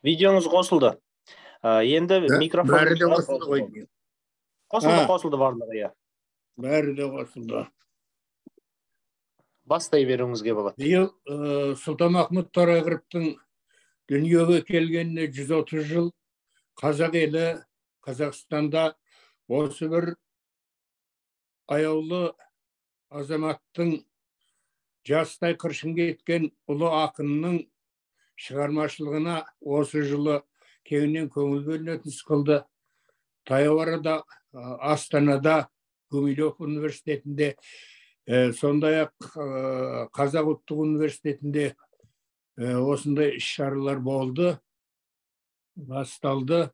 Видеоңыз қосылды. Енді микрофон Бәрі де қосылды ғой. Қосылды, қосылды барлығы, иә. Бәрі де қосылды. Бастай беруіңізге болады. Биыл Сұлтанмахмұт Торайғыровтың дүниеге келгеніне 130 жыл. Қазақ елі, Қазақстанда осы бір аяулы азаматтың, жастай қыршын кеткен ұлы ақынның шығармашылығына осы жылы кеңінен көңіл бөлінетін сықылды. Таяу арада Астанада, Гумилев университетінде, сондай-ақ Қазақ ұлттық университетінде осындай іс-шаралар болды, басталды.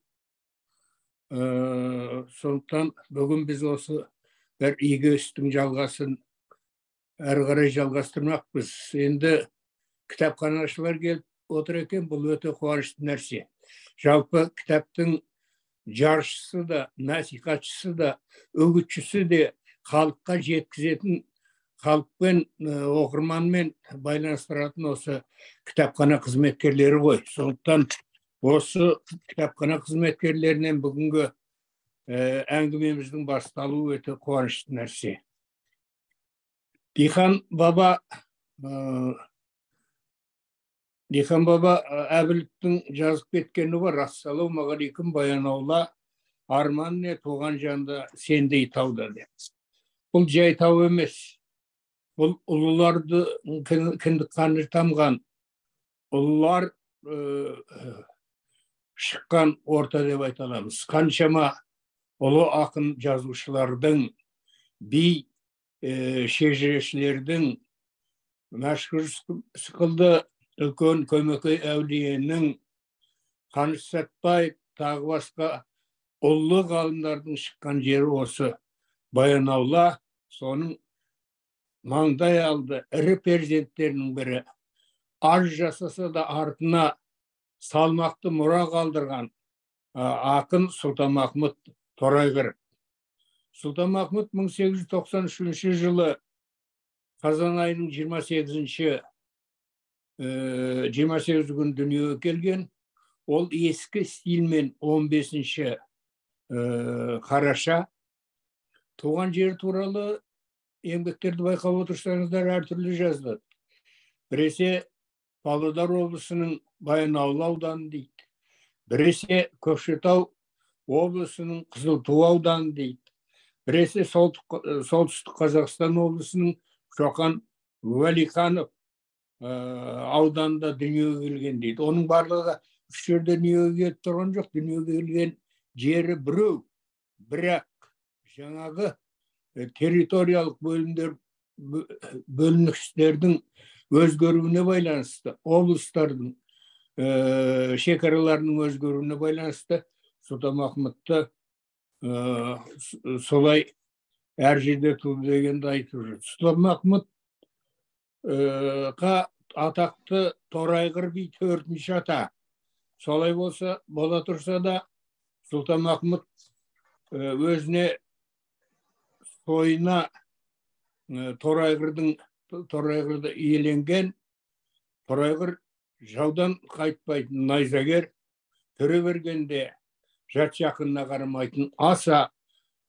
Сондықтан бүгін біз осы бір игі істің жалғасын әрі қарай жалғастырмақпыз. Енді кітапханашылар келіп отыр екен, бұл өте қуанышты нәрсе. Жалпы кітаптың жаршысы да, насихатшысы да, үгітшісі де, халыққа жеткізетін, халықпен, оқырманмен байланыстыратын осы кітапхана қызметкерлері ғой. Сондықтан осы кітапхана қызметкерлерінен бүгінгі әңгімеміздің басталуы өте қуанышты нәрсе. Дихан баба Әбіловтің жазып кеткені бар: «Ассалаумағалейкум, Баянаула, арман не туған жанды сендей тауда» деп. Бұл жай тау емес. Бұл ұлыларды кіндік қаны тамған, ұлылар шыққан орта деп айта аламыз. Қаншама ұлы ақын жазушылардың, би шежірешілердің, Мәшһүр сықылды үлкен Көмекей әулиенің, Қаныш Сәтбаев, тағы басқа ұлы ғалымдардың шыққан жері осы Баянаула. Соның маңдай алды ірі перзенттерінің бірі, аз жасаса да артына салмақты мұра қалдырған ақын Сұлтанмахмұт Торайғыров. Сұлтанмахмұт 1893 жылы қазан айының 28 күн дүниеге келген. Ол ескі стильмен 15 қараша. Туған жері туралы еңбектерді байқап отырсаңыздар, әртүрлі жазылады. Біресе Павлодар облысының Баянауыл ауданы дейді, біресе Көкшетау облысының Қызылту ауданы дейді, біресе Солтүстік Қазақстан облысының Шоқан Уәлиханов ауданында дүниеге келген дейді. Оның барлығы үш жерде дүниеге келіп тұрған жоқ, дүниеге келген жері біреу. Бірақ жаңағы территориялық бөлімдер, бөліністердің өзгеруіне байланысты, облыстардың шекараларының өзгеруіне байланысты Сұлтанмахмұтты солай әр жерде туды дегенді айтып жүр. Сұлтанмахмұт атақты Торайғыр би төртінші ата. Солай болса, бола тұрса да, Сұлтанмахмұт өзіне сойына Торайғырды иеленген. Торайғыр жаудан қайтпайтын найзагер, төре бергенде жат жақынына қарамайтын аса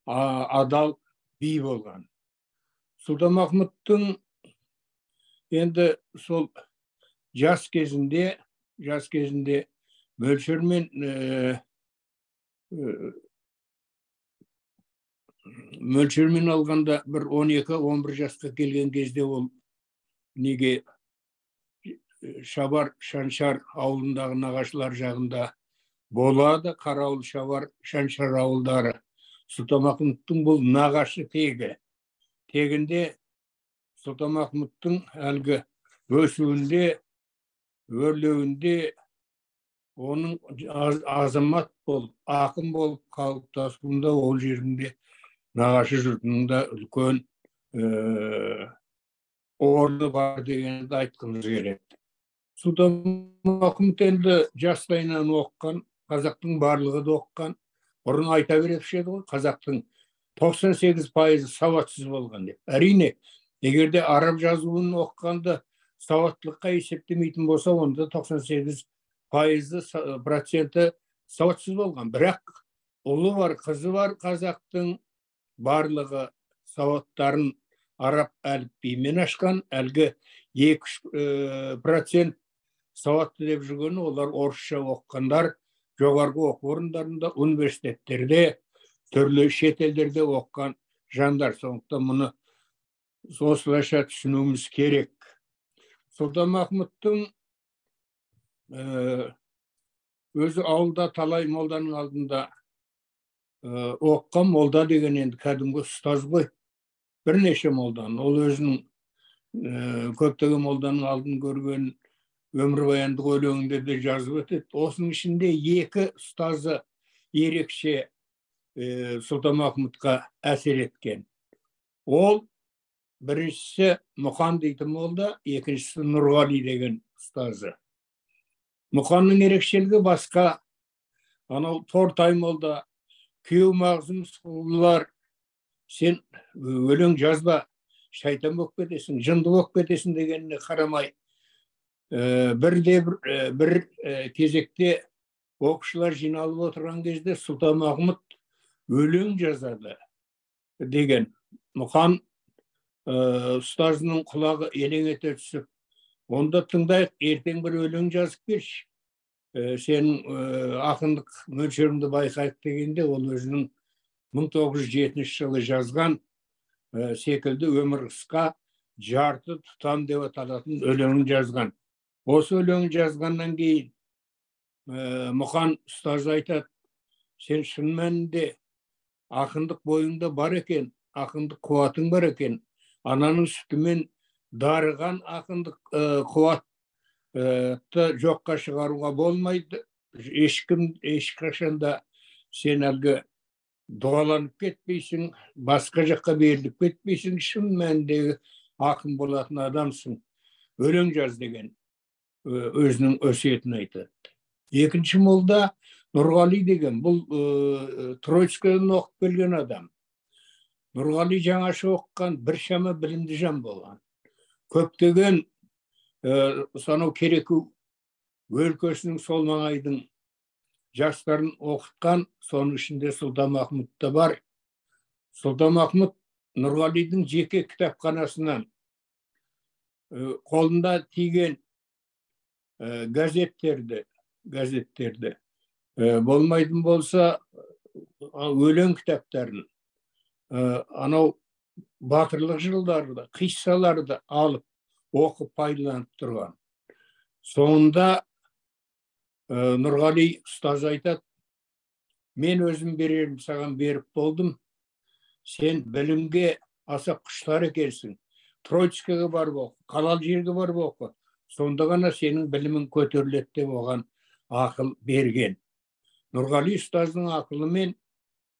адал би болған. Сұлтанмахмұттың енді сол жас кезінде мөлшермен алғанда бір 12-11 жасқа келген кезде ол неге Шабар Шаншар ауылындағы нағашылар жағында болады. Қарауыл, Шабар, Шаншар ауылдары. Сұлтанмахмұттың бұл нағашы тегі. Тегінде Сұлтанмахмұттың әлгі өсуінде, өрлеуінде, оның азамат болып, ақын болып қалыптасуында ол жерінде нағашы жұртының да үлкен орны бар дегенді айтқымыз келеді. Сұлтанмахмұт енді жастайынан оқыған, қазақтың барлығы да оқыған. Бұрын айта беруші еді ғой, қазақтың 98% сауатсыз болған деп. Әрине, егер де араб жазуын оқығанды сауаттылыққа есептемейтін болса, онда 98 пайызы, проценті сауатсыз болған. Бірақ ұлы бар, қызы бар қазақтың барлығы сауаттарын араб әліпбиімен ашқан. Әлгі 2-3% сауатты деп жүргені олар орысша оқығандар, жоғарғы оқу орындарында, университеттерде, түрлі шетелдерде оқыған жандар. Сондықтан мұны осылайша түсінуіміз керек. Сұлтанмахмұттың өзі ауылда талай молданың алдында оқыған. Молда деген енді кәдімгі ұстаз ғой, бірнеше молдан. Ол өзінің көптеген молданың алдын көрген, өмірбаяндық өлеңінде де жазып өтеді. Осының ішінде екі ұстазы ерекше Сұлтанмахмұтқа әсер еткен. Ол біріншісі Мұқан дейтін молда, екіншісі Нұрғали деген ұстазы. Мұқанның ерекшелігі басқа. Анау Тортай молда, күйеу Мағзұм сұлулар, сен өлең жазба, шайтан болып кетесің, жынды болып кетесің дегеніне қарамай, бірде бір кезекте оқушылар жиналып отырған кезде Сұлтанмахмұт өлең жазады деген. Мұқан ұстазының құлағы елең ете түсіп, онда тыңдайық, ертең бір өлең жазып берші, сенің ақындық мөлшеріңді байқайық дегенде, ол өзінің 1907 жылы жазған секілді өмір қысқа, жарты тұтам деп аталатын өлеңін жазған. Осы өлеңін жазғаннан кейін Мұқан ұстаз айтады, сен шын мәнінде ақындық бойыңда бар екен, ақындық қуатың бар екен, ананың сүтімен дарыған ақындық қуатты жоққа шығаруға болмайды. Ешкім ешқашан да сен әлгі дұғаланып кетпейсің, басқа жаққа беріліп кетпейсің, шын мәніндегі ақын болатын адамсың, өлең жаз деген өзінің өсиетін айтады. Екінші молда Нұрғали деген, бұл Троицкийден оқып келген адам. Нұрғали жаңаша оқыған, біршама білімді жан болған. Көптеген сонау Кереку өлкесінің сол маңайдың жастарын оқытқан, соның ішінде Сұлтанмахмұт та бар. Сұлтанмахмұт Нұрғалидың жеке кітапханасынан қолында тиген газеттерді болмайтын болса өлең кітаптарын, анау батырлық жылдарды, қиссаларды алып оқып пайдаланып тұрған. Соңында Нұрғали ұстаз айтады, мен өзім берерім саған беріп болдым, сен білімге аса құштар екенсің, Троицкийге барып оқы, қалалы жерге барып оқы, сонда ғана сенің білімің көтеріледі деп оған ақыл берген. Нұрғали ұстаздың ақылымен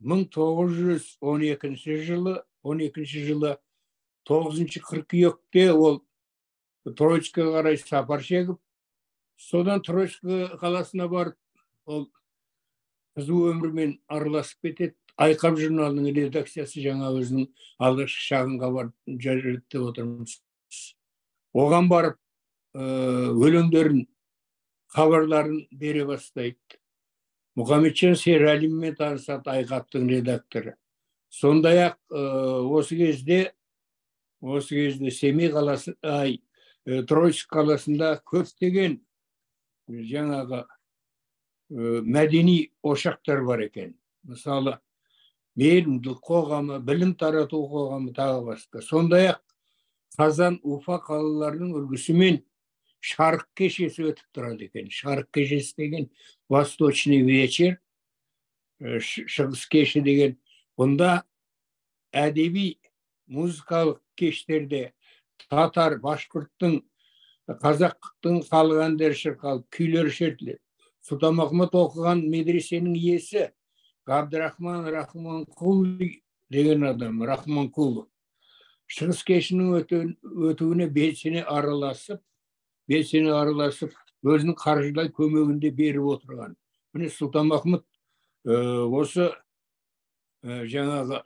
1912 жылы, 12 жылы 9 қыркүйекте ол Троицкийге қарай сапар шегіп, содан Троицкий қаласына барып, ол қызу өмірмен араласып кетеді. Айқап журналының редакциясы жаңа өзінің алғашқы шағынға барып жазады деп отырмыз. Оған барып өлеңдерін, хабарларын бере бастайды. Мұхамеджан Серәліммен танысады, Айқаптың редакторы. Сондай-ақ осы кезде Семей қаласы, Троицк қаласында көптеген жаңағы мәдени ошақтар бар екен. Мысалы, мейірімділік қоғамы, білім тарату қоғамы, тағы басқа. Сондай-ақ Қазан, Уфа қалаларының үлгісімен шарық кешесі өтіп тұрады екен. Шарық кешесі деген восточный вечер, шығыс кеші деген. Бұнда әдеби музыкалық кештерде татар, башқұрттың, қазақтың халық әндері шырқалып, күйлері шертіледі. Сұлтанмахмұт оқыған медресенің иесі Ғабдрахман Рахманқұл деген адам, Рахманқұлов. Шығыс кешінің өтуіне белсене араласып, өзінің қаржылай көмегін де беріп отырған. Міне Сұлтанмахмұт осы жаңағы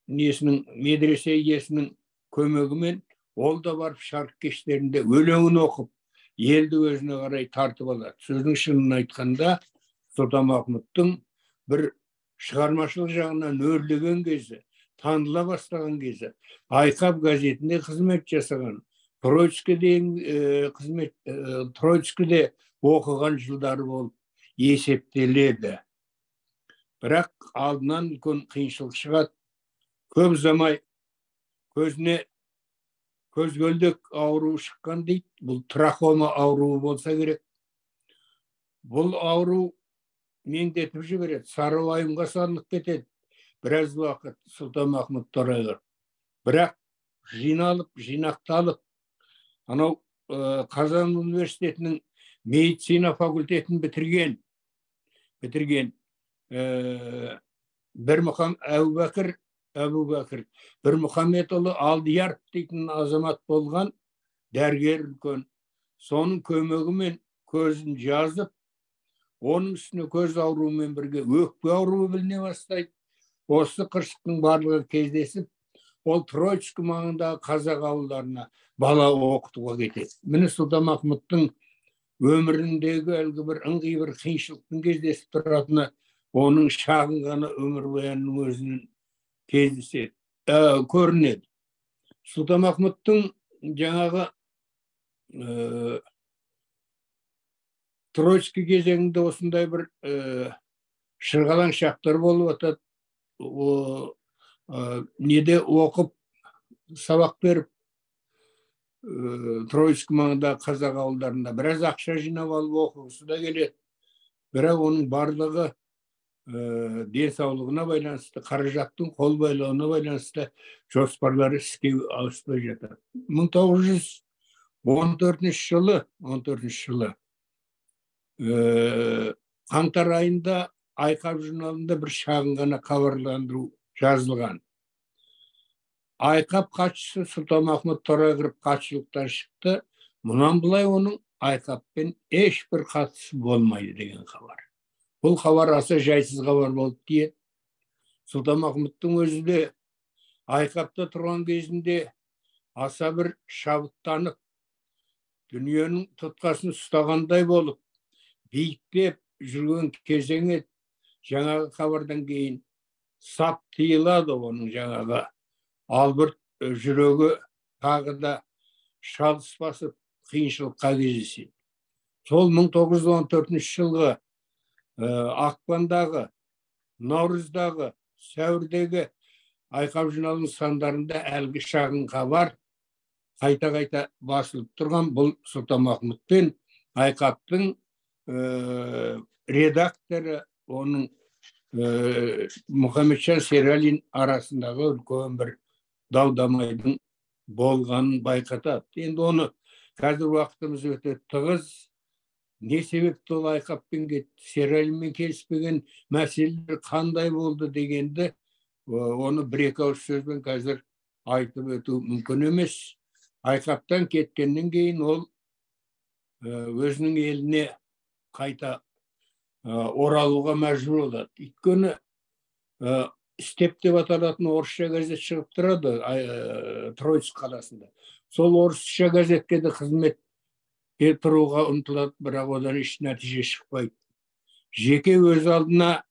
несінің, медресе иесінің көмегімен ол да барып шарқ кештерінде өлеңін оқып, елді өзіне қарай тартып алады. Сөздің шынын айтқанда, Сұлтанмахмұттың бір шығармашылық жағынан өрлеген кезі, таныла бастаған кезі, Айқап газетінде қызмет жасаған, Троицкіде қызмет, Троицкіде оқыған жылдары болып есептеледі. Бірақ алдынан үлкен қиыншылық шығады. Көп ұзамай көзіне көзгөлдек ауруы шыққан дейді. Бұл трахома ауруы болса керек. Бұл ауру меңдетіп жібереді, сары уайымға салынып кетеді біраз уақыт Сұлтанмахмұт Торайғыр. Бірақ жиналып, жинақталып, анау Қазан университетінің медицина факультетін бітірген бір Әбубәкір бір Мұхаммедұлы Алдияров дейтін азамат болған дәрігер үлкен. Соның көмегімен көзін жазып, оның үстіне көз ауруымен бірге өкпе ауруы біліне бастайды. Осы қырсықтың барлығы кездесіп, ол Троицк маңындағы қазақ ауылдарына бала оқытуға кетеді. Міне, Сұлтанмахмұттың өміріндегі әлгі бір ыңғай бір қиыншылықтың кездесіп тұратыны оның шағын ғана өмірбаянының өзінен кездеседі, көрінеді. Сұлтанмахмұттың жаңағы Троицкий кезеңінде осындай бір шырғалаң шақтар болып атады. Неде оқып, сабақ беріп, Троицк маңындағы қазақ ауылдарында біраз ақша жинап алып оқығысы да келеді. Бірақ оның барлығы денсаулығына байланысты, қаражаттың қол байлауына байланысты жоспарлары іске аспай жатады. 1914 жылы, 14 жылы қаңтар айында Айқап журналында бір шағын ғана хабарландыру жазылған. Айқап хатшысы Сұлтанмахмұт Торайғыров хатшылықтан шықты. Мұнан былай оның Айқаппен ешбір қатысы болмайды деген хабар. Бұл хабар аса жайсыз хабар болды дейді. Сұлтанмахмұттың өзі де Айқапта тұрған кезінде аса бір шабыттанып, дүниенің тұтқасын ұстағандай болып, биіктеп жүрген кезеңі жаңағы хабардан кейін сап тыйылады. Оның жаңағы албырт жүрегі тағы да шалыс басып қиыншылыққа кездеседі. Сол 1914 жылғы ақпандағы, наурыздағы, сәуірдегі Айқап журналының сандарында әлгі шағын хабар қайта-қайта басылып тұрған. Бұл Сұлтанмахмұт пен Айқаптың редакторы, оның Мұхамеджан Сералин арасындағы үлкен бір дау-дамайдың болғанын байқатады. Енді оны қазір уақытымыз өте тығыз. Не себепті ол Айқаппен кетті, Сералинмен келіспеген мәселелер қандай болды дегенді, оны бір-екі ауыз сөзбен қазір айтып өту мүмкін емес. Айқаптан кеткеннен кейін ол өзінің еліне қайта оралуға мәжбүр болады. Өйткені Степ деп аталатын орысша газет шығып тұрады Троицк қаласында. Сол орысша газетке де қызметке тұруға ұмтылады, бірақ одан еш нәтиже шықпайды. Жеке өз алдына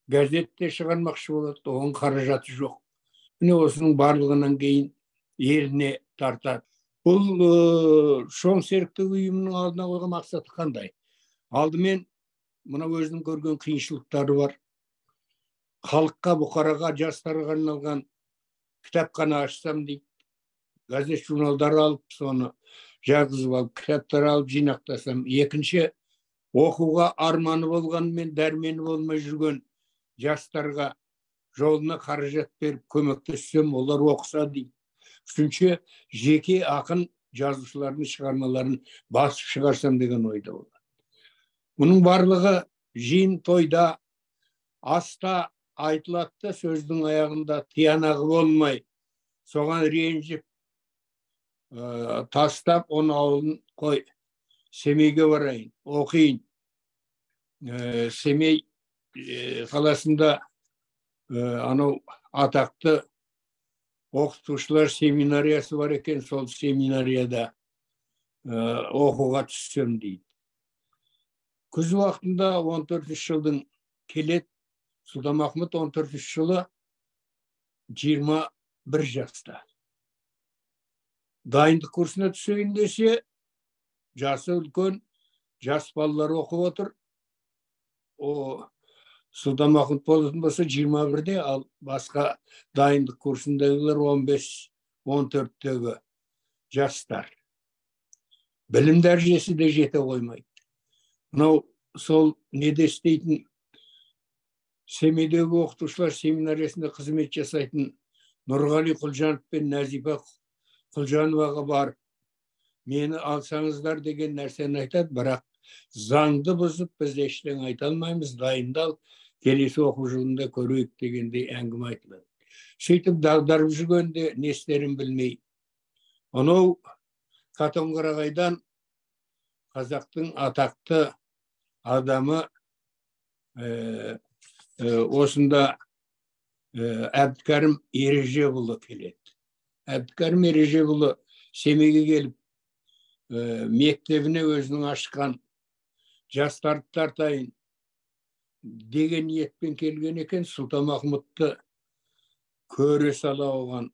газетте шығармақшы болады, оған қаражаты жоқ. Міне, осының барлығынан кейін еліне тартады. Бұл шоң серіктік ұйымының алдына қойған мақсаты қандай? Алдымен мына өзінің көрген қиыншылықтары бар. Халыққа, бұқараға, жастарға арналған кітапхана ашсам дейді. Газет журналдар алып, соны жазғызып алып, кітаптар алып жинақтасам. Екінші, оқуға арманы болғанымен дәрмені болмай жүрген жастарға жолына қаражат беріп көмектессем, олар оқыса дейді. Үшінші, жеке ақын жазушылардың шығармаларын басып шығарсам деген ойда болады. Мұның барлығы жиын тойда, аста айтылады, сөздің аяғында тиянағы болмай, соған ренжіп, тастап, оны ауылын қой, Семейге барайын, оқиын. Семей қаласында анау атақты оқытушылар семинариясы бар екен, сол семинарияда оқуға түссем дейді. Күз уақытында 14 жылдың келеді. Сұлтанмахмұт 14 жылы 21 жаста. Дайындық курсына түсейін десе, жасы үлкен, жас балалар оқып отыр. О, Сұлтанмахмұт болатын болса 21-де, ал басқа дайындық курсындағылар 15-14-тегі жастар. Білім дәрежесі де жете қоймайды. Мынау сол неде істейтін Семейдегі оқытушылар семинариясында қызмет жасайтын Нұрғали Құлжанов пен Нәзипа Құлжановаға барып, мені алсаңыздар деген нәрсені айтады, бірақ заңды бұзып біз ештеңе айта алмаймыз, дайындал, келесі оқу жылында көрейік дегендей әңгіме айтылады. Сөйтіп дағдарып жүргенде не істерін білмей, анау Катонқарағайдан қазақтың атақты адамы осында Әбдікәрім Ережепұлы келеді. Әбдікәрім Ережепұлы Семейге келіп, мектебіне өзінің ашқан жастарды тартайын деген ниетпен келген екен. Сұлтанмахмұтты көре сала оған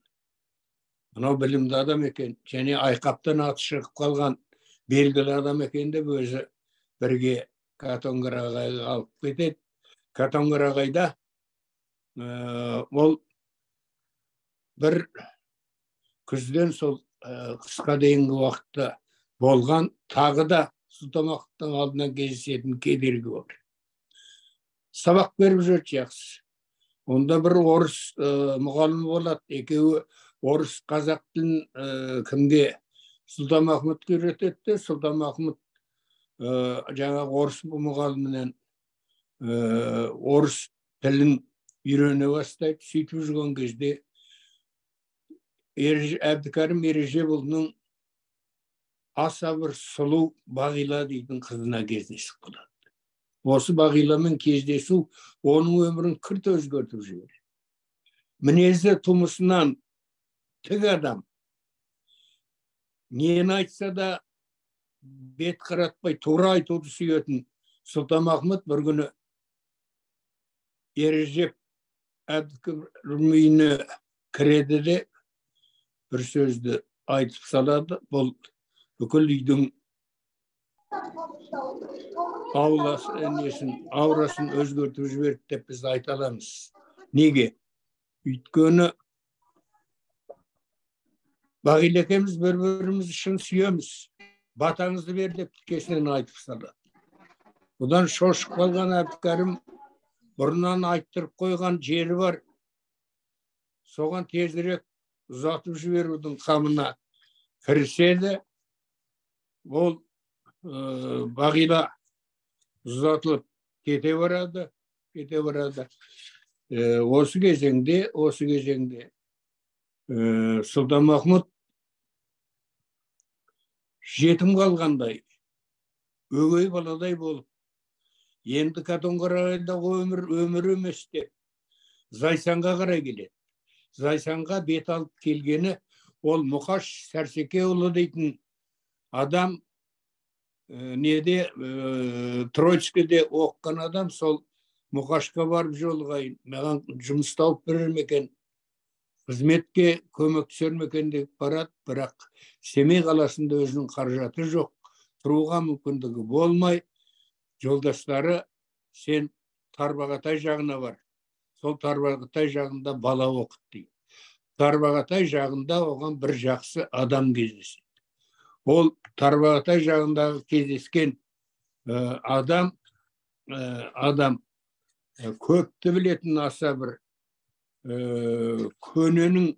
мынау білімді адам екен және айқаптан аты шығып қалған белгілі адам екен деп өзі бірге Катонқарағайға алып кетеді. Катонқарағайда ол бір күзден сол қысқа дейінгі уақытта болған, тағы да Сұлтанмахмұттың алдынан кездесетін кедергі бар. Сабақ беріп жүреді жақсы. Онда бір орыс мұғалімі болады, екеуі орыс қазақ тілін кімге Сұлтанмахмұтқа үйретеді де, Сұлтанмахмұт жаңағы орыс мұғалімінен орыс тілін үйрене бастайды. Сөйтіп жүрген кезде Әбдікәрім Ережепұлының аса бір сұлу Бағила дейтін қызына кездесіп қалады. Осы Бағиламен кездесу оның өмірін күрт өзгертіп жібереді. Мінезі тумысынан тік адам. Нені айтса да бет қаратпай тура айтуды сүйетін Сұлтанмахмұт бір күні Ережеп Әбдікәрім үйіне кіреді де бір сөзді айтып салады. Бұл бүкіл үйдің ауласы, несін, аурасын өзгертіп жіберді деп біз айта аламыз. Неге? Өйткені Бағила екеуміз бір-бірімізді шын сүйеміз, батаңызды бер деп тікесінен айтып салады. Бұдан шошып қалған Әбдікәрім бұрыннан айттырып қойған жері бар, соған тезірек ұзатып жіберудің қамына кіріседі. Ол Бағила ұзатылып кете барады, кете барады. Осы кезеңде, Сұлтанмахмұт жетім қалғандай, өгей баладай болып, енді Катонқарағайдағы өмір емес деп Зайсанға қарай келеді. Зайсанға бет алып келгені ол Мұқаш Сәрсекеұлы дейтін адам, неде Троицкіде оқыған адам, сол Мұқашқа барып жолығайын, маған жұмыс тауып берер ме екен, қызметке көмектесер ме екен деп барады. Бірақ Семей қаласында өзінің қаражаты жоқ, тұруға мүмкіндігі болмай, жолдастары сен Тарбағатай жағына бар, сол Тарбағатай жағында бала оқыт дейді. Тарбағатай жағында оған бір жақсы адам кездеседі. Ол Тарбағатай жағындағы кездескен адам көпті білетін аса бір көненің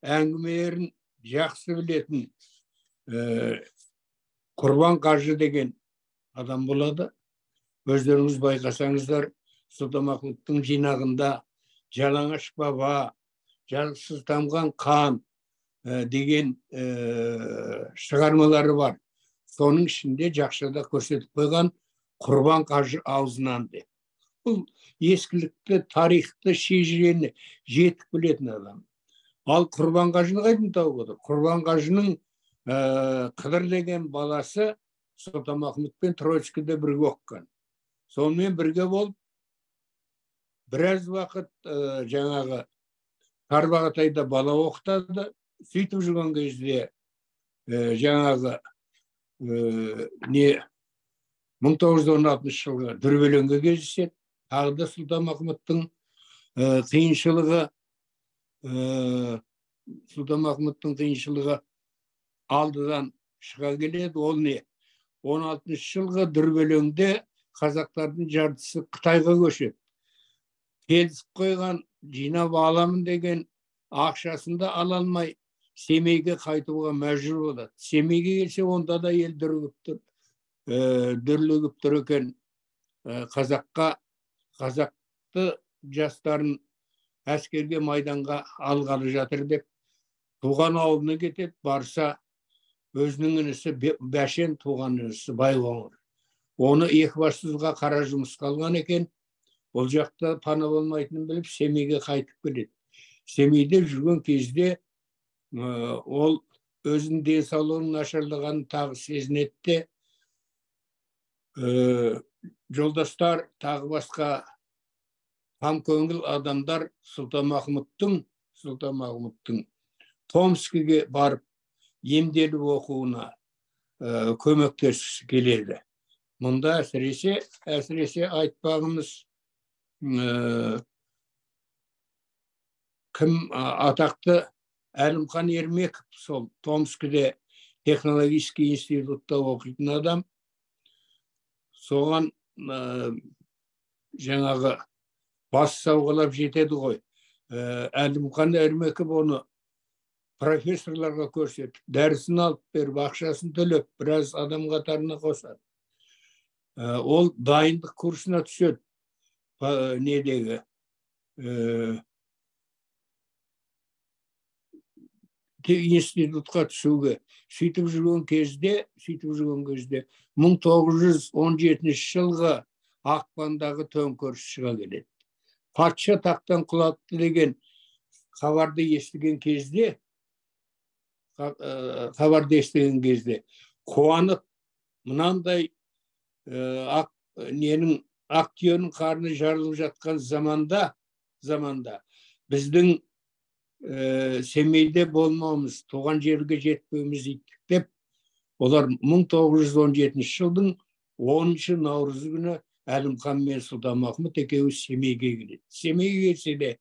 әңгімелерін жақсы білетін Құрбан қажы деген адам болады. Өздеріңіз байқасаңыздар, Сұлтанмахмұттың жинағында Жалаңаш баба, Жазықсыз тамған қан деген шығармалары бар. Соның ішінде жақшада көрсетіп қойған Құрбан қажы аузынан деп. Бұл ескілікті, тарихты, шежірені жетік білетін адам. Ал Құрбан қажыны қайдан тауып отыр? Құрбан қажының Қыдыр деген баласы Сұлтанмахмұтпен Троицкіде бірге оқыған. Сонымен бірге болып, біраз уақыт жаңағы Тарбағатайда бала оқытады. Сөйтіп жүрген кезде жаңағы не 1916 жылғы дүрбелеңге кездеседі. Тағы да Сұлтанмахмұттың қиыншылығы, Сұлтанмахмұттың қиыншылығы алдыдан шыға келеді. Ол не? 16 жылғы дүрбелеңде қазақтардың жартысы Қытайға көшеді. Келісіп қойған, жинап аламын деген ақшасын да ала алмай Семейге қайтуға мәжбүр болады. Семейге келсе, онда да ел дүрлігіп тұр, дүрлігіп тұр екен. Қазақты жастарын әскерге, майданға алғалы жатыр деп туған ауылына кетеді. Барса, өзінің інісі Бәшен, туған інісі Байқоңыр. Оны Екібастұзға қара жұмысқа алған екен. Ол жақта пана болмайтынын біліп, Семейге қайтып келеді. Семейде жүрген кезде ол өзінің денсаулығының нашарлағанын тағы сезінеді де, жолдастар, тағы басқа қамкөңіл адамдар Сұлтанмахмұттың Томскіге барып емделіп оқуына көмектескісі келеді. Мұнда әсіресе айтпағымыз, кім, атақты Әлімхан Ермеков, сол Томскіде технологический институтта оқитын адам. Соған жаңағы бас сауғалап жетеді ғой. Әлімхан Ермеков оны профессорларға көрсетіп, дәрісін алып беріп, ақшасын төлеп, біраз адам қатарына қосады. Ол дайындық курсына түседі. Недегі институтқа түсуге. Сөйтіп жүрген кезде 1917 жылғы ақпандағы төңкеріс шыға келеді. Патша тақтан құлатты деген хабарды естіген кезде қуанып, мынандай ақ ненің, ақ түйенің қарны жарылып жатқан заманда біздің Семейде болмауымыз, туған жерге жетпеуіміз иттік деп, олар 1917 жылдың 10 наурыз күні Әлімхан мен Сұлтанмахмұт екеуі Семейге келеді. Семейге келсе де,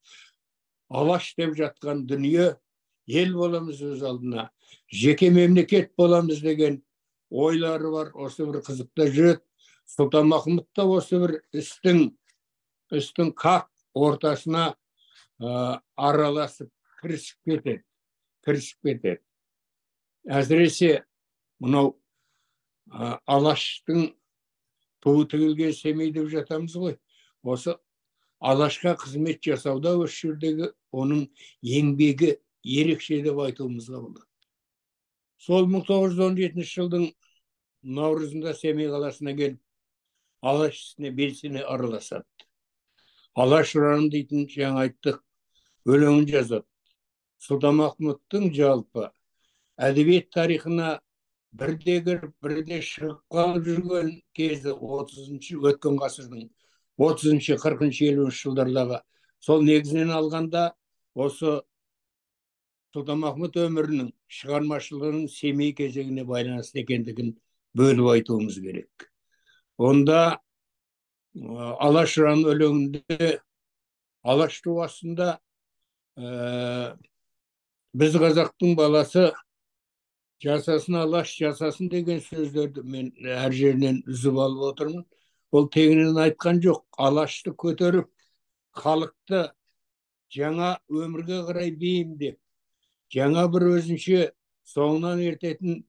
Алаш деп жатқан дүние, ел боламыз, өз алдына жеке мемлекет боламыз деген ойлары бар. Осы бір қызықта жүреді. Сұлтанмахмұт та осы бір істің қақ ортасына араласып, кірісіп кетеді. Әсіресе мынау Алаштың туы тігілген Семей деп жатамыз ғой. Осы Алашқа қызмет жасауда осы жердегі оның еңбегі ерекше деп айтуымызға болады. Сол 1917 жылдың наурызында Семей қаласына келіп, Алаш ісіне белсене араласады. «Алаш ұраны» дейтін, жаңа айттық, өлеңін жазады. Сұлтанмахмұттың жалпы әдебиет тарихына бірде кіріп, бірде шығып қалып жүрген кезі 30-шы, өткен ғасырдың 30-шы, 40-шы, 50-ші жылдардағы. Сол негізінен алғанда, осы Сұлтанмахмұт өмірінің, шығармашылығының Семей кезеңіне байланысты екендігін бөліп айтуымыз керек. Онда «Алаш ұраны» өлеңінде Алаш туы астында біз, қазақтың баласы жасасын, Алаш жасасын деген сөздерді мен әр жерінен үзіп алып отырмын. Ол тегінен айтқан жоқ. Алашты көтеріп, халықты жаңа өмірге қарай бейімдеп, жаңа бір өзінше соңынан ертетін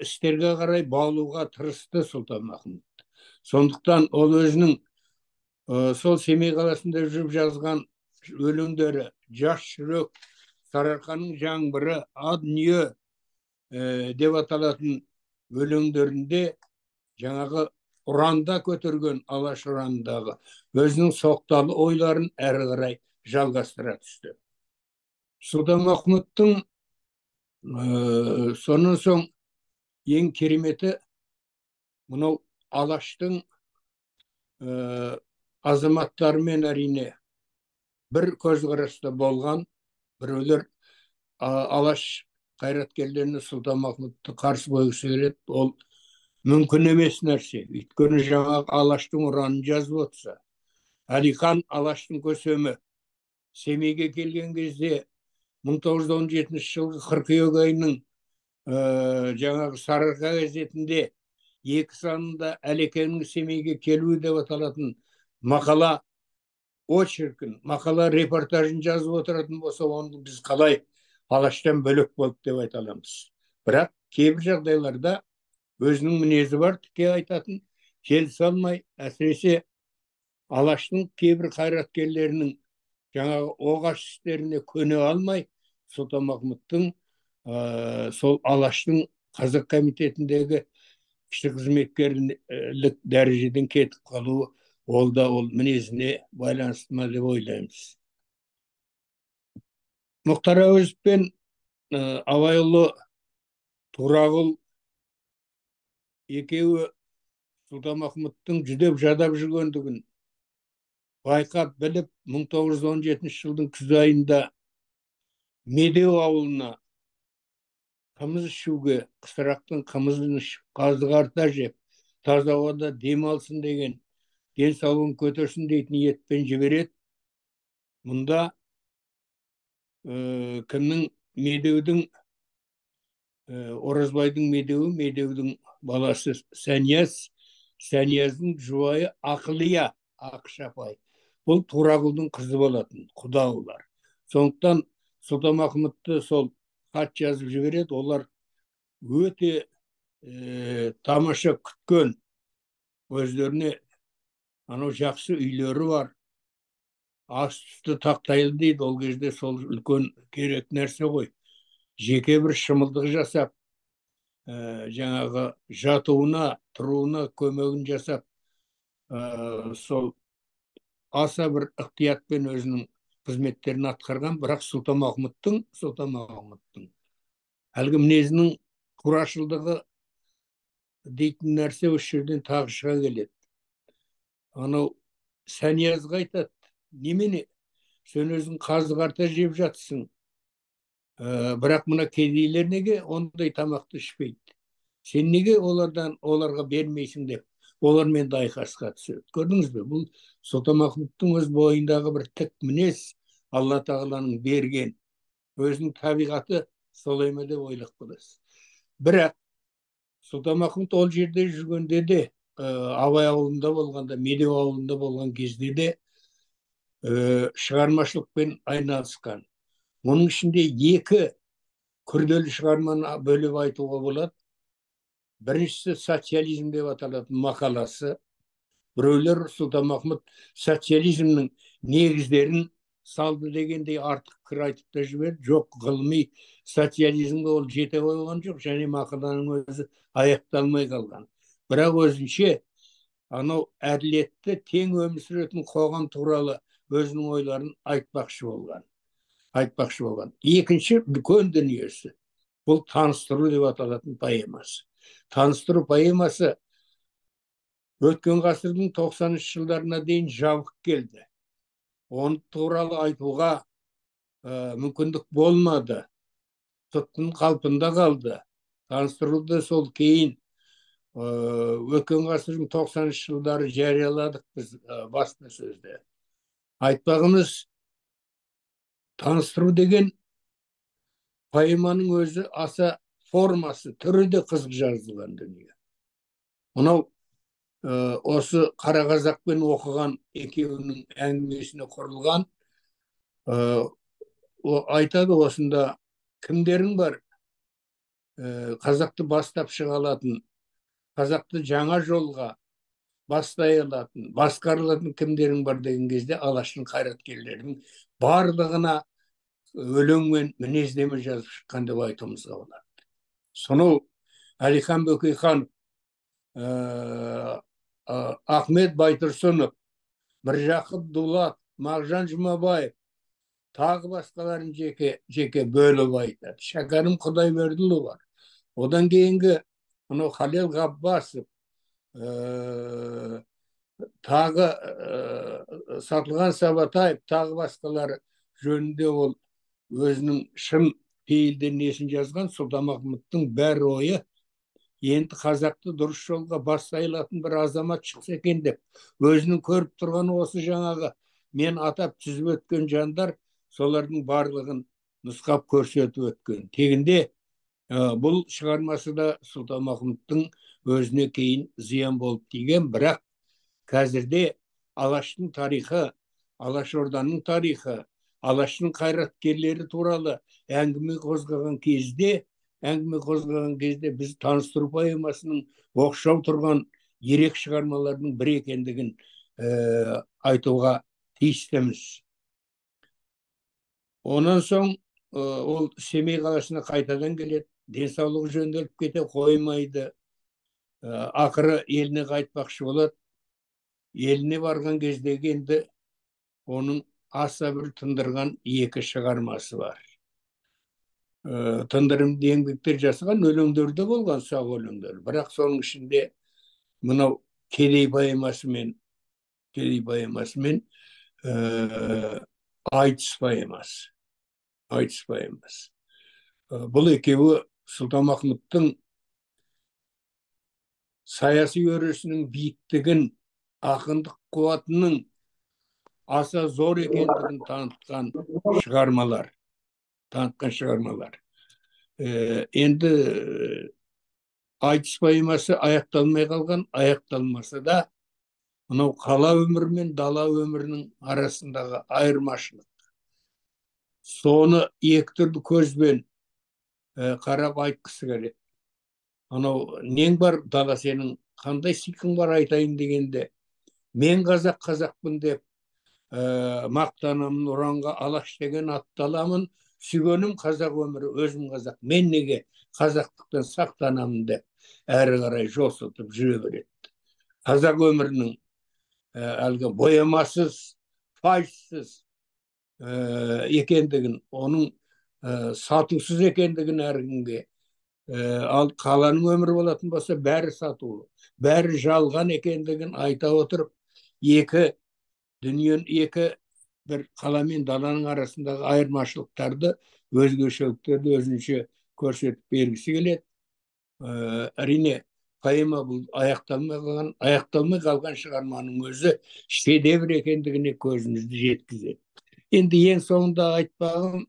істерге қарай баулуға тырысты Сұлтанмахмұт. Сондықтан ол өзінің сол Семей қаласында жүріп жазған өлеңдері «Жас жүрек», «Сарыарқаның жаңбыры», «А дүние» деп аталатын өлеңдерінде жаңағы ұранда көтерген, Алаш ұранындағы өзінің соқталы ойларын әрі қарай жалғастыра түсті. Сұлтанмахмұттың Сонан соң ең кереметі мынау Алаштың азаматтарымен әрине бір көзқараста болған біреулер Алаш қайраткерлеріне Сұлтанмахмұтты қарсы қойғысы келеді. Ол мүмкін емес нәрсе. Өйткені жаңағы Алаштың ұранын жазып отырса, Әлихан Алаштың көсемі Семейге келген кезде 1917 жылғы қыркүйек айының жаңағы Сарыарқа газетінде екі санында Әлекеңнің Семейге келуі деп аталатын мақала очеркін, мақала репортажын жазып отыратын болса, оны біз қалай Алаштан бөлек болды деп айта аламыз. Бірақ кейбір жағдайларда өзінің мінезі бар, тіке айтатын, келісе алмай, әсіресе Алаштың кейбір қайраткерлерінің жаңағы оғаш істеріне көне алмай, Сұлтанмахмұттың сол Алаштың қазақ комитетіндегі кіші қызметкерлік дәрежеден кетіп қалуы, ол да ол мінезіне байланысты ма деп ойлаймыз. Мұхтар Әуезов пен Абайұлы Тұрағұл екеуі Сұлтанмахмұттың жүдеп жадап жүргендігін байқап біліп, 1917 жылдың күз айында Медеу ауылына қымыз ішуге, қысырақтың қымызын ішіп, қазы қарта жеп, таза ауада демалсын деген, денсаулығын көтерсін дейтін ниетпен жібереді. Мұнда кімнің Медеудің, Оразбайдың Медеуі, Медеудің баласы Сәнияз, Сәнияздың жұбайы Ақылия, Ақыш апай. Бұл Тұрағұлдың қызы болатын, құда олар. Сондықтан Сұлтанмахмұтты сол хат жазып жібереді. Олар өте тамаша күткен, өздеріне анау жақсы үйлері бар, ас үсті тақтайлы дейді. Ол кезде сол үлкен керек нәрсе ғой. Жеке бір шымылдық жасап, жаңағы жатуына, тұруына көмегін жасап, сол аса бір ықтиятпен өзінің қызметтерін атқарған. Бірақ Сұлтанмахмұттың әлгі мінезінің турашылдығы дейтін нәрсе осы жерден тағы шыға келеді. Анау Сәниязға айтады, немене, сен өзің қазы қарта жеп жатсың, бірақ мына кедейлер неге ондай тамақты ішпейді, сен неге оларға бермейсің деп олармен де айқасқа түседі. Көрдіңіз бе, бұл Сұлтанмахмұттың өз бойындағы бір тік мінез, Алла тағаланың берген өзінің табиғаты солай ма деп ойлап қаласыз. Бірақ Сұлтанмахмұт ол жерде жүргенде де, Абай ауылында болғанда, Медеу ауылында болған кезде де шығармашылықпен айналысқан. Оның ішінде екі күрделі шығарманы бөліп айтуға болады. Біріншісі социализм деп аталатын мақаласы. Біреулер Сұлтанмахмұт социализмнің негіздерін салды дегендей артық пікір айтып та жіберді. Жоқ, ғылыми социализмге ол жете қойған жоқ, және мақаланың өзі аяқталмай қалған. Бірақ өзінше анау әділетті тең өмір сүретін қоғам туралы өзінің ойларын айтпақшы болған. Екінші үлкен дүниесі бұл таныстыру деп аталатын поэмасы. Таныстыру поэмасы өткен ғасырдың 90 жылдарына дейін жабық келді. Оны туралы айтуға мүмкіндік болмады. Тұтқын қалпында қалды. Таныстыруды сол кейін өткен ғасырдың 90 жылдары жарияладық біз баспасөзде. Айтпағымыз, таныстыру деген поэманың өзі аса формасы, түрі де қызық жазылған дүние. Мынау осы қара қазақпен оқыған екеуінің әңгімесіне құрылған. Айтады осында кімдерің бар, қазақты бастап шыға алатын, қазақты жаңа жолға бастай алатын, басқара алатын кімдерің бар деген кезде Алаштың қайраткерлерінің барлығына өлеңмен мінездеме жазып шыққан деп айтуымызға болады. Сонау Әлихан Бөкейханов, Ахмет Байтұрсынов, Міржақып Дулат, Мағжан Жұмабаев, тағы басқаларын жеке бөліп айтады. Шәкәрім Құдайбердіұлы бар. Одан кейінгі мынау Халел Ғаббасов, тағы Сатылған Сабатаев, тағы басқалары жөнінде ол өзінің шын пейілді несін жазған. Сұлтанмахмұттың бәрі ойы енді қазақты дұрыс жолға бастай алатын бір азамат шықса екен деп, өзінің көріп тұрғаны осы жаңағы мен атап тізіп өткен жандар, солардың барлығын нұсқап көрсетіп өткен. Тегінде бұл шығармасы да Сұлтанмахмұттың өзіне кейін зиян болып тиген, бірақ қазірде Алаштың тарихы, Алашорданың тарихы, Алаштың қайраткерлері туралы әңгіме қозғаған кезде, біз таныстыру поэмасының оқшау тұрған ерек шығармалардың бірі екендігін айтуға тиістіміз. Онан соң ол Семей қаласына қайтадан келеді, денсаулығы жөнделіп кете қоймайды, ақыры еліне қайтпақшы болады. Еліне барған кездегі енді оның аса бір тындырған екі шығармасы бар. Тындырымды еңбектер жасаған өлеңдер де болған, ұсақ өлеңдер. Бірақ соның ішінде мынау Кедей поэмасы мен Айтыс поэмасы. Айтыс поэмасы. Бұл екеуі Сұлтанмахмұттың саяси өрісінің биіктігін, ақындық қуатының аса зор екендігін танытқан шығармалар. Енді айтыс поэмасы аяқталмай қалған, аяқталмаса да мынау қала өмірі мен дала өмірінің арасындағы айырмашылық. Соны екі түрлі көзбен қарап айтқысы келеді. Анау нең бар дала, сенің қандай сиқың бар айтайын дегенде, мен қазақ қазақпын деп мақтанамын, ұранға Алаш деген атты аламын, сүйгенім қазақ өмірі, өзім қазақ, мен неге қазақтықтан сақтанамын деп әрі қарай жосылтып жүре береді. Қазақ өмірінің әлгі боямасыз, фальшсыз екендігін, оның сатусыз екендігін әркімге, ал қаланың өмірі болатын болса бәрі сатулы, бәрі жалған екендігін айта отырып, екі дүниенің, екі бір қала мен даланың арасындағы айырмашылықтарды, өзгешеліктерді өзінше көрсетіп бергісі келеді. Әрине, поэма бұл аяқталмай қалған шығарманың өзі шедевр екендігіне көзімізді жеткізеді. Енді ең соңында айтпағым,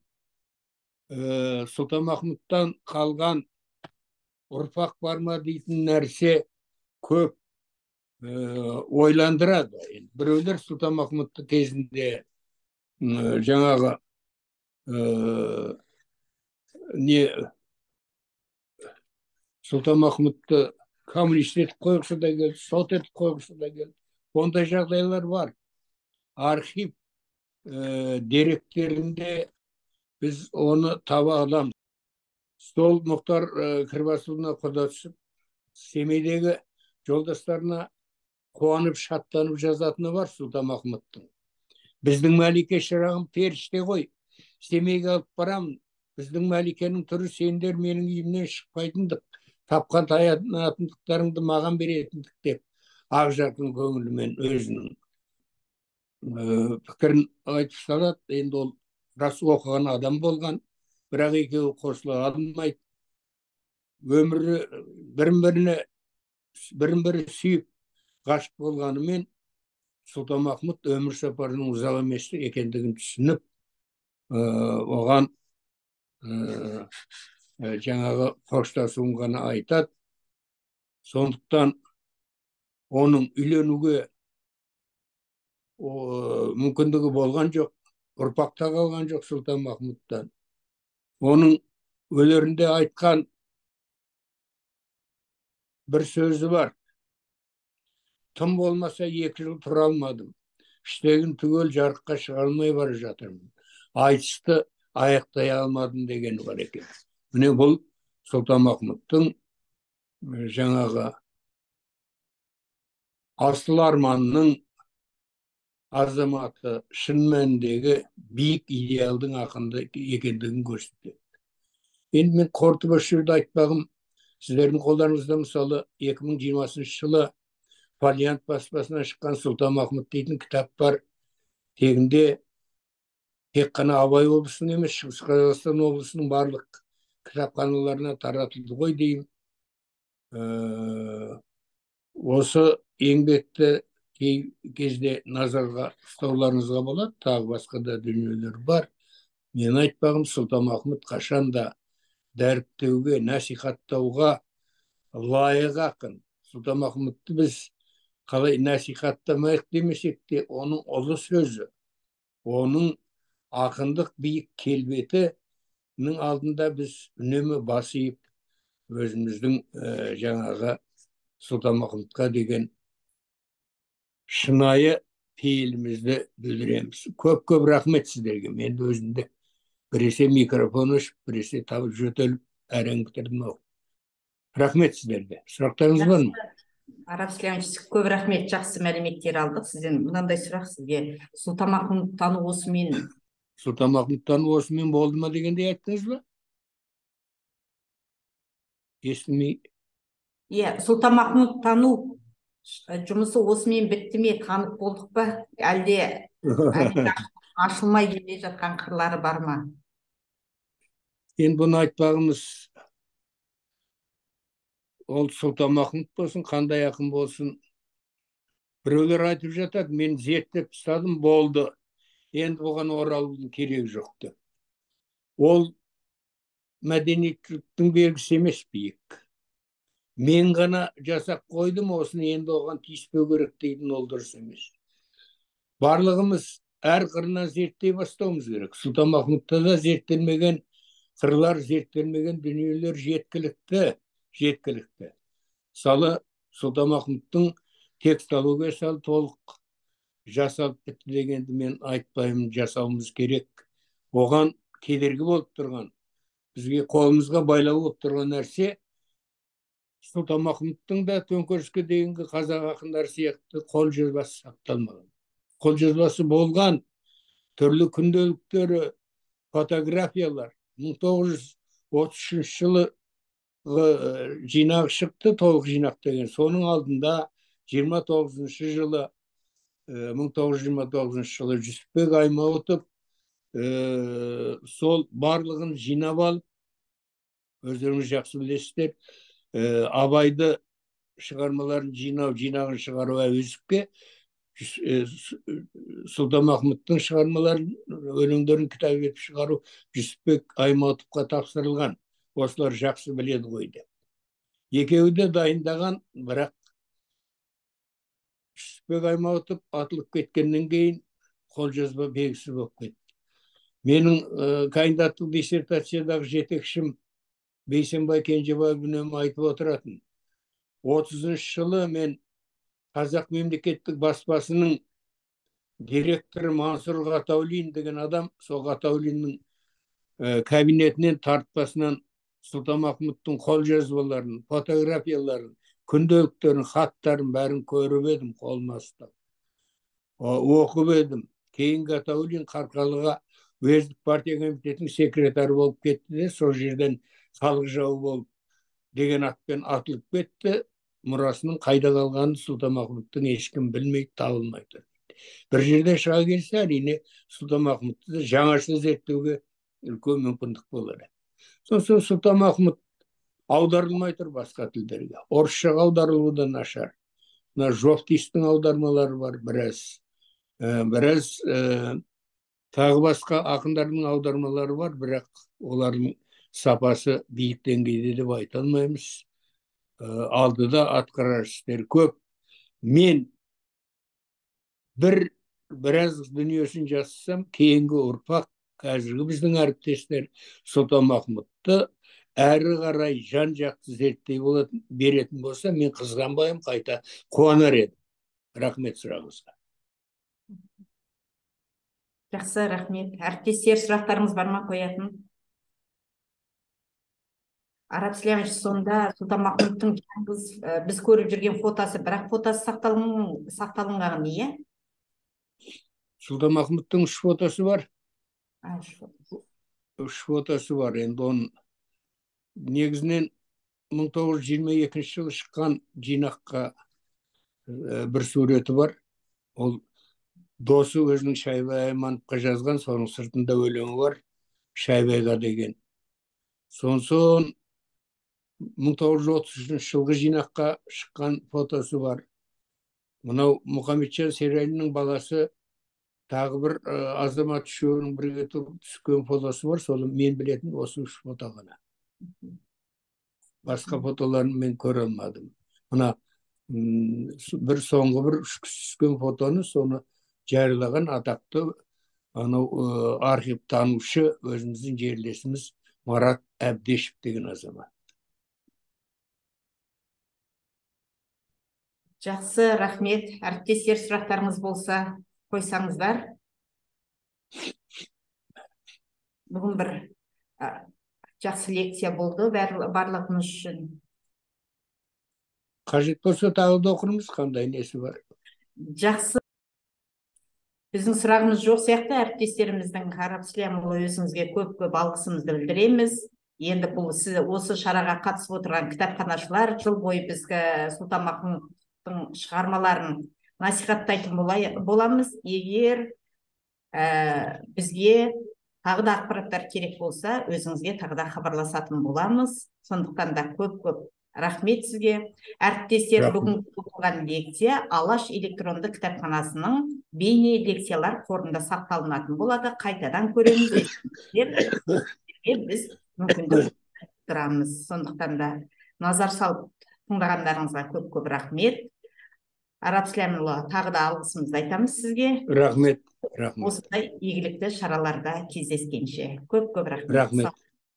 Сұлтанмахмұттан қалған ұрпақ бар ма дейтін нәрсе көп ойландырады. Біреулер Сұлтанмахмұтты кезінде жаңағы не Сұлтанмахмұтты коммунист етіп қойғысы да келді, сот етіп қойғысы да келді. Ондай жағдайлар бар. Архив деректерінде біз оны таба аламыз. Сол Мұхтар Кірбасұлына құда түсіп, Семейдегі жолдастарына қуанып, шаттанып жазатыны бар Сұлтанмахмұттың. Біздің Мәлике шырағым періште ғой, Семейге алып барамын. Біздің Мәликенің түрі сендер менің үйімнен шықпайтындық, тапқан таянатындықтарыңды маған беретіндік деп ақ жарқын көңілімен өзінің пікірін айтып салады. Енді ол рас оқыған адам болған, бірақ екеуі қосыла алмайды. Өмірі бірін-бірі сүйіп ғашық болғанымен Сұлтанмахмұт өмір сапарының ұзақ емес екендігін түсініп, оған жаңағы қоштасуын ғана айтады. Сондықтан оның үйленуге мүмкіндігі болған жоқ, ұрпақ та қалған жоқ Сұлтанмахмұттан. Оның өлерінде айтқан бір сөзі бар. Тым болмаса 2 жыл тұра алмадым. Іштегін түгел жарыққа шыға алмай бара жатырмын. Айтысты аяқтай алмадым дегені бар екен. Міне бұл Сұлтанмахмұттың жаңағы асыл арманның азаматы, шын мәніндегі биік идеалдың ақынды екендігін көрсетеді. Енді мен қорытып осы жерде айтпағым, сіздердің қолдарыңызда мысалы 2020 жылы Фолиант баспасынан шыққан Сұлтанмахмұт дейтін кітап бар. Тегінде тек қана Абай облысының емес, Шығыс Қазақстан облысының барлық кітапханаларына таратылды ғой деймін. Осы еңбекті кей кезде назарға ұстауларыңызға болады, тағы басқа да дүниелер бар. Мен айтпағым, Сұлтанмахмұт қашанда дәріптеуге, насихаттауға лайық ақын. Сұлтанмахмұтты біз қалай насихаттамайық демесек те, оның ұлы сөзі, оның ақындық биік келбетінің алдында біз үнемі бас иіп, өзіміздің жаңағы Сұлтанмахмұтқа деген шынайы пейілімізді білдіреміз. Көп-көп рахмет сіздерге. Мен өзімді біресе микрофон өшіп, біресе табып жөтеліп әрең бітірдім ау. Рахмет сіздерге. Сұрақтарыңыз бар ма? Арап Слямович, көп рахмет, жақсы мәліметтер алдық сізден. Мынандай сұрақ сізге. Сұлтанмахмұт тану осымен. Сұлтанмахмұт тану осымен болды ма дегендей айттыңыз ба? Естімей. Иә, Сұлтанмахмұт тану жұмысы осымен бітті ме, танып болдық па? Әлде ашылмай келе жатқан қырлары бар ма? Енді бұны айтпағымыз, ол Сұлтанмахмұт болсын, қандай ақын болсын, біреулер айтып жатады, мен зерттеп тастадым, болды, енді бұған оралудың керегі жоқ деп. Ол мәдениеттіліктің белгісі емес, биік. Мен ғана жасап қойдым, осыны енді оған тиіспеу керек дейтін ол дұрыс емес. Барлығымыз әр қырынан зерттей бастауымыз керек. Сұлтанмахмұтта да зерттелмеген қырлар, зерттелмеген дүниелер жеткілікті, жеткілікті. Мысалы, Сұлтанмахмұттың текстологиясы әлі толық жасалып бітті дегенді мен айтпаймын, жасауымыз керек. Оған кедергі болып тұрған, бізге қолымызға байлау болып тұрған нәрсе Сұлтанмахмұттың да төңкеріске дейінгі қазақ ақындары сияқты қолжазбасы сақталмаған. Қолжазбасы болған түрлі күнделіктері, фотографиялар. 1933 жылы жинақ шықты, толық жинақ деген. Соның алдында 29 жылы, 1929 жылы Жүсіпбек Аймауытов сол барлығын жинап алып, өздеріңіз жақсы білесіздер, Абайды шығармаларын жинау, жинағын шығару Әуезовке, Сұлтанмахмұттың шығармаларын, өлеңдерін кітап етіп шығару Жүсіпбек Аймауытовқа тапсырылған. Осылар жақсы біледі ғой деп. Екеуі де дайындаған, бірақ Жүсіпбек Аймауытов атылып кеткеннен кейін қолжазба белгісіз болып кетті. Менің кандидаттық диссертациядағы жетекшім Бейсенбай Кенжебаев үнемі айтып отыратын. 30 жылы мен Қазақ мемлекеттік баспасының директоры Мансұр Ғатаулин деген адам, сол Ғатаулиннің кабинетінен, тартпасынан Сұлтанмахмұттың қолжазбаларын, фотографияларын, күнделіктерін, хаттарын бәрін көріп едім, қолыма ұстап. Оқып едім. Кейін Ғатаулин Қарқаралыға уездік партия комитетінің секретары болып кетті де, сол жерден халық жауы болып деген атпен атылып кетті. Мұрасының қайда қалғанын Сұлтанмахмұттың ешкім білмейді, табылмай тұр. Бір жерден шыға келсе, әрине Сұлтанмахмұтты да жаңаша зерттеуге үлкен мүмкіндік болады. Сосын Сұлтанмахмұт аударылмай тұр басқа тілдерге. Орысшаға аударылуы да нашар. Мына Жовтистің аудармалары бар біраз. Біраз тағы басқа ақындардың аудармалары бар, бірақ олардың сапасы биік деңгейде деп айта алмаймыз. Алдыда атқарар істер көп. Мен біраз дүниесін жазсам, кейінгі ұрпақ, қазіргі біздің әріптестер Сұлтанмахмұтты әрі қарай жан-жақты зерттей беретін болса, мен қызғанбаймын, қайта қуанар едім. Рахмет сұрағыңызға. Жақсы, рахмет. Әріптестер, сұрақтарыңыз бар ма қоятын? Арап Слямович, сонда Сұлтанмахмұттың жалғыз біз көріп жүрген фотосы, бірақ фотосы сақталынған, иә? Сұлтанмахмұттың 3 фотосы бар. 3 фотосы бар. Енді оның негізінен 1922 жылы шыққан жинаққа бір суреті бар. Ол досы өзінің Шайбай Аймановқа жазған, соның сыртында өлеңі бар, Шайбайға деген. Сонсон 1933 жылғы жинаққа шыққан фотосы бар. Мынау Мұхамеджан Серәлінің баласы тағы бір азамат үшеуінің бірге тұрып түскен фотосы бар. Соны мен білетін осы 3 фото ғана. Басқа фотоларын мен көре алмадым. Мына бір соңғы бір 3 кісі түскен фотоны, соны жариялаған атақты анау архивтанушы өзіміздің жерлесіміз Марат Әбдешев деген азамат. Жақсы, рахмет. Әріптестер, сұрақтарыңыз болса қойсаңыздар. Бүгін бір жақсы лекция болды барлығымыз үшін. Қажет болса тағы да оқырмыз, қандай несі бар. Жақсы. Біздің сұрағымыз жоқ сияқты әріптестеріміздің. Араб Слямұлы, өзіңізге көп-көп алғысымызды білдіреміз. Енді бұл сіз осы шараға қатысып отырған кітапханашылар жыл бойы бізге Сұлтанмахмұттың шығармаларын насихаттайтын боламыз. Егер бізге тағы да ақпараттар керек болса, өзіңізге тағы да хабарласатын боламыз. Сондықтан да көп-көп рахмет сізге. Әріптестер, бүгін оқылған лекция Алаш электронды кітапханасының бейне лекциялар қорында сақталынатын болады. Қайтадан көреміз деп біз мүмкіндік тұрамыз. Сондықтан да назар салып тыңдағандарыңызға көп-көп рахмет. Араб Слямұлы, тағы да алғысымызды айтамыз сізге. Рахмет, рахмет. Осындай игілікті шараларда кездескенше. Көп-көп рахмет. Рахмет.